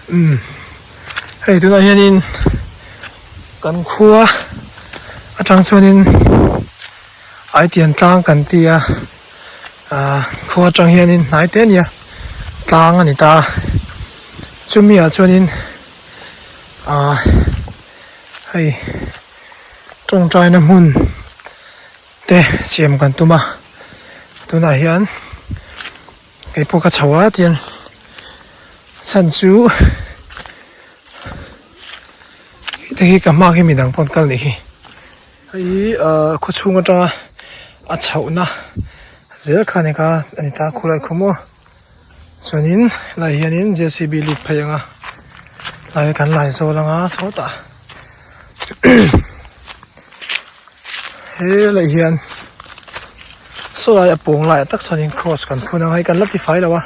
Umm hei tunah hianin kan khua atang chuanin Aitian tlang kan ti a ah khua atang hianin hnai te a nia tlang a ni ta a chumi ah chuanin ah hei tawngtaina hmun te siam kan tum a tunah hian kei pawh ka chho a tiang chhan chu heta hi ka hma khi midang pawh an kal nih hi hei hi ah khaw chhung atanga a chhohna zel kha ani kha a ni ta khulai khu maw chuanin helaiah hianin J C B lut phei ang a tlai kan lai zawl ang a sawtah helai hian saw lai a pawng laiah tak chuanin cross kan phun ang a hei kan la ti fai lo a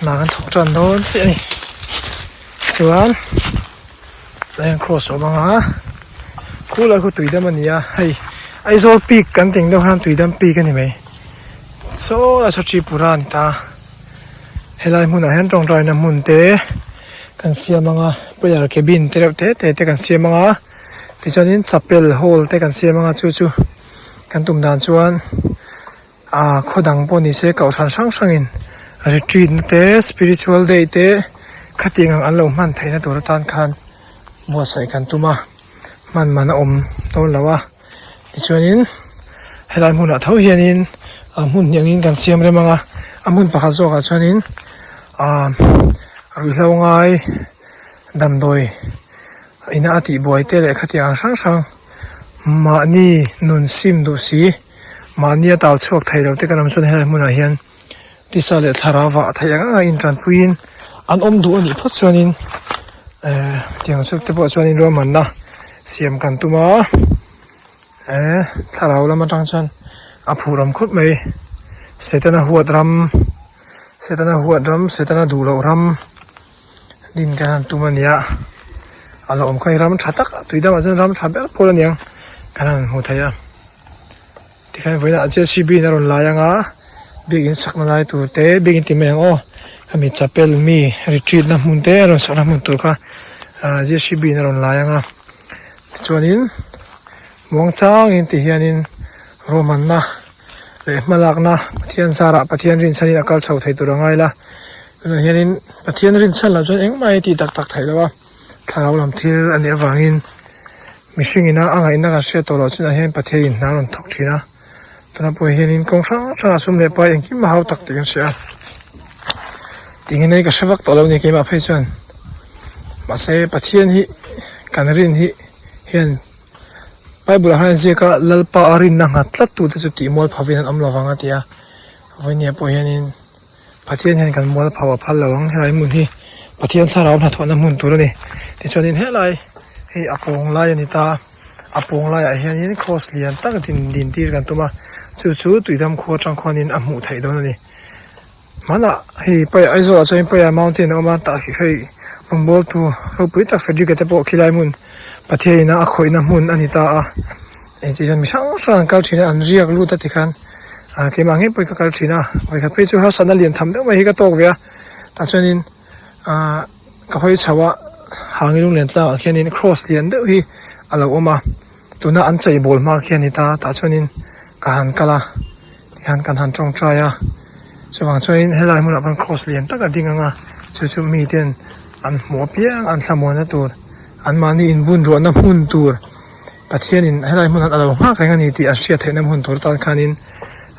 hna kan thawk tan dawn chiah a ni chuan tlai hian cross a awm ang a khulai khu tuidam a ni a hei Aizawl peak kan tih ang deuh khan tuidam peak a ni mai saw lai saw Tripura a ni ta helai hmunah hian tawngtaina hmun te kan siam ang a prayer cabin te reuh te te te kan siam ang a tichuanin chapel hall te kan siam ang a chu chu kan tum dan chuan ah khaw dang pawh ni se kohhran hrang hrangin retreat na te spiritual day te khatiang ang an lo hman theihna tur atan khan buatsaih kan tum a hman man a awm dawn lo a tichuanin helai hmunah tho hianin a hmun hnih angin kan siam rem ang a a hmun pakhat zawkah chuanin ah ruihhlo ngai damdawi ina a tihbuai te leh khatiang ang hrang hrang mahni nun sim duh si mahni a tal chhuak thei lo te kan awm chuan helai hmunah hian tisa leh thlarau vah theih ang anga intanpuiin an awm duh a nih phawt chuanin ehh tiang chu te pawh chuanin ruahmanna siam kan tum a ehh thlarau lam atang chuan a phuh ram khawp mai setana huat ram setana huat ram setana duh loh ram din kan han tum a ni a a lo awm kha hi ram tha tak tui dangah chuan ram tha ber pawl a niang kan han hmu thei a tikhian vawiinah j c b in a rawn lai ang a biakin sakna lai tur te biakin ti mai ang aw hemi chapel mi retreat na hmun te a rawn sakna hmun tur kha ah j c b in a rawn lai ang a tichuanin muangchangin ti hianin ruahmanna leh hmalakna Pathian zarah Pathian rinchhanin a kal chho thei tur a ngai la tunah hianin Pathian rinchhan loh chuan engmah hi tih tak tak theih loh a thlarau lam thil a nih avangin mihring ina a ngaihna kan hriat tawh loh chinah hian Pathian in hna a rawn thawk thin a tunah pawh hianin kawng hrang hrangah sum leh pai engkim a hau tak tih kan hria a tingin hei ka hre vak tawh lo a ni keimah phei chuan mahse Pathian hi kan rin hi hian Bible ah hian a ziak a Lalpa a rinna nghat tlat tute chu tih mual phavin an awm lovang a ti a vawinia pawh hianin Pathian hian kan mual pho a phal lo ang helai hmun hi Pathian thlarau hnathawhna hmun tur a ni tichuanin helai hei a pawng lai a ni ta a pawng laiah hianin cross lian tak din din tir kan tum a chu chu tuidam khua atang khuanin a hmuh theih dawn a ni hmanah hei pai Aizawl ah chuan Paya mountain a awm a tah khi hei rawngbawltu ropui tak Frederick a te pawh khilai hmun Pathian ina a khawihna hmun a ni ta a engti hian mi hrang hrang an kal thin a an riak lut a tikhan ah keimah ngei pawhin ka kal thin a vawikhat phei chu harsatna lian tham deuh mai hi ka tawk ve a tah chuanin ah ka hawi chho a hangin lunglen tlangah khianin cross lian deuh hi a lo awm a tuna an chei bawl hma khi a ni ta tah chuanin ka han kal a tikhan kan han tawngtai a chuvang chuanin helai hmunah khan cross lian tak a ding ang a chu chu miten an hmuh apiang an thlamuanna tur anmahni inbunruahna hmun tur Pathianin helai hmunah a lo nghak reng a ni tih an hriat theihna hmun tur tan khanin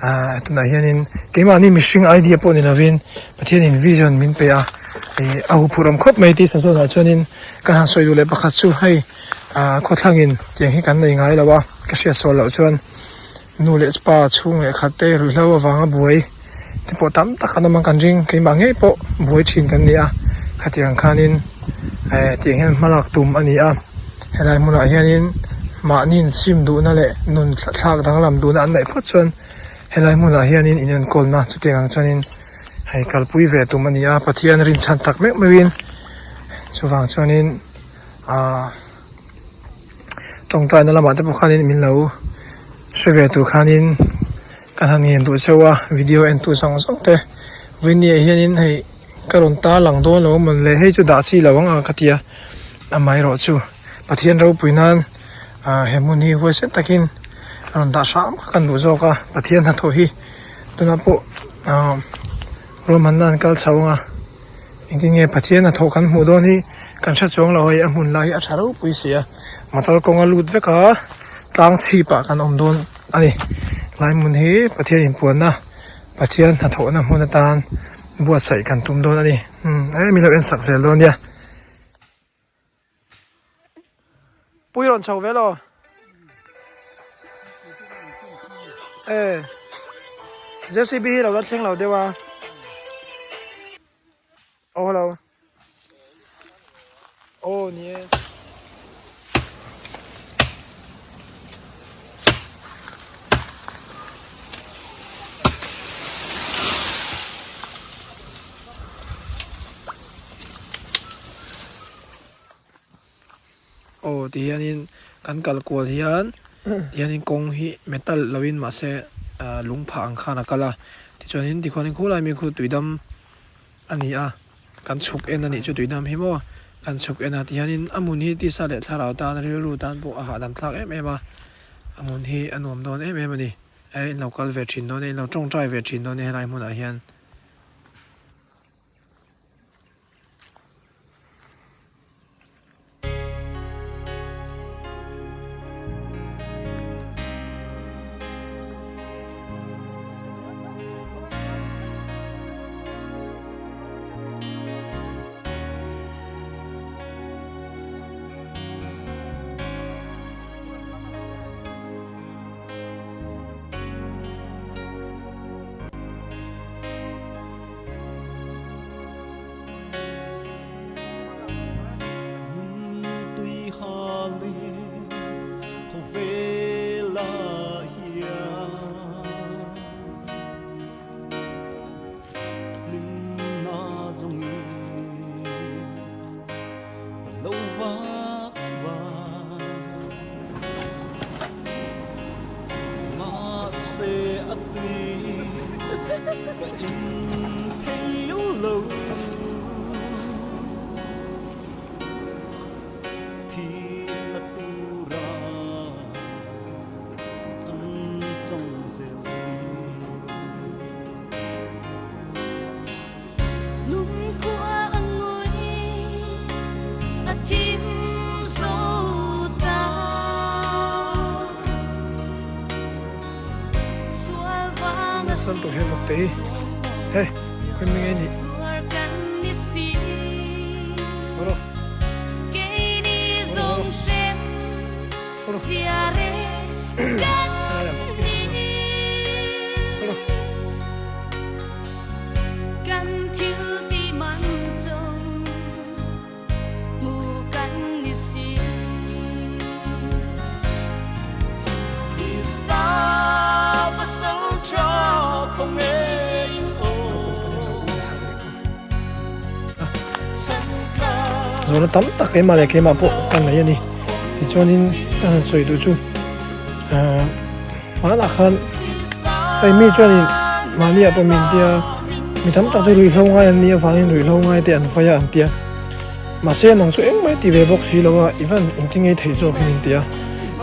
ah tunah hianin keimahni mihring idea pawh ni lovin Pathianin vision min pe a ih a huphurh awm khawp mai tih sazawnah chuanin ka han sawi duh leh pakhat chu hei ah khawthlangin tiang hi kan nei ngai lo a ka hriat sual loh chuan nu leh pa chhung leh khat te ruihhlo avanga buai te pawh tam tak an awm a kan ring keimah ngei pawh buai thin kan ni a khatiang khanin eh tiang hian hmalak tum a ni a helai hmunah hianin mahni insim duhna leh nun thlak danglam duhna an neih phawt chuan helai hmunah hianin inenkawlna chutiang ang chuanin hei kalpui ve tum a ni a Pathian rinchhan tak meuh meuhin chuvang chuanin ah tawngtaina lamah te pawh khanin min lo hre ve tur khanin kan han ngen duh cheu a video en tu zawng zawng te vawinia hianin hei. ka rawn tar lang dawn lo amawn le hei chu dah chi lo ang a ka ti a amaherawh chu Pathian ropui nan ah he hmun hi huaisen takin rawn dah hram kha kan duh zawk a Pathian hnathawh hi tunah pawh ah ruahmanna an kal chho ang a engtin nge Pathian hnathawh kan hmuh dawn hi kan hre chuang lo hei a hmun lai hi a tha ropui si a motor kawng a lut vek a tlang chhip ah kan awm dawn a ni lai hmun hi Pathian inpuanna Pathian hnathawhna hmun atan buatsaih kan tum dawn a ni umm em in lo en sak zel dawn nia. Pui rawn chho vel aw. E JCB hi lo la thleng lo deuh a. Oh hello. Oh ni e. Aw ti hianin kan kal kual hian tihianin kawng hi metal loin mahse ah lung phah ang khan a kal a tichuanin tikhuanin khulai mi khu tuidam a ni a kan chhuk en a nih chu tuidam hi maw kan chhuk en a tihianin a hmun hi tisa leh thlarau tan rilru tan pawh a hahdam thlak em em a a hmun hi a nuam dawn em em a ni e in lo kal ve thin dawn e in lo tawngtai ve thin dawn e helai hmunah hian. San tawh hian vawk te hi hei khawi hming nge nih haw rawh haw rawh haw rawh. Zawhna tam tak keimah leh keimah pawh ka nei a ni tichuanin ka han sawi duh chu ahh hmanah khan hei mi chuanin mahni ah pawh min tia mi tam tak chu ruihhlo ngai an nih avangin ruihhlo ngai te an vai a an tia mahse nang chu engmah i ti ve bawk si lo a i van engtin nge i theih zawk hi min ti a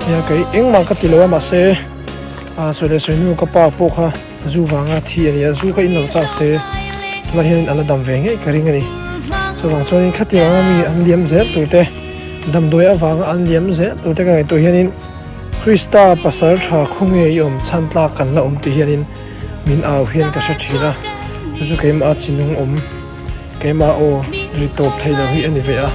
nia kei engmah ka ti lo a mahse ah sawi leh sawi hnu ka pa pawh kha zu vanga thi a ni a zu kha in lo ta se tunah hian a la dam ve ngei ka ring a ni chuvang chuanin khatiang anga mi an liam zel tur te damdawi avanga an liam zel tur te ka ngaihtuah hianin Krista pasal tha khawnge i awm chhan tlak kan la awm tih hianin min au hian ka hre thin a chu chu keimah a chinung awm keimah aw ri tawp thei lo hi a ni ve a.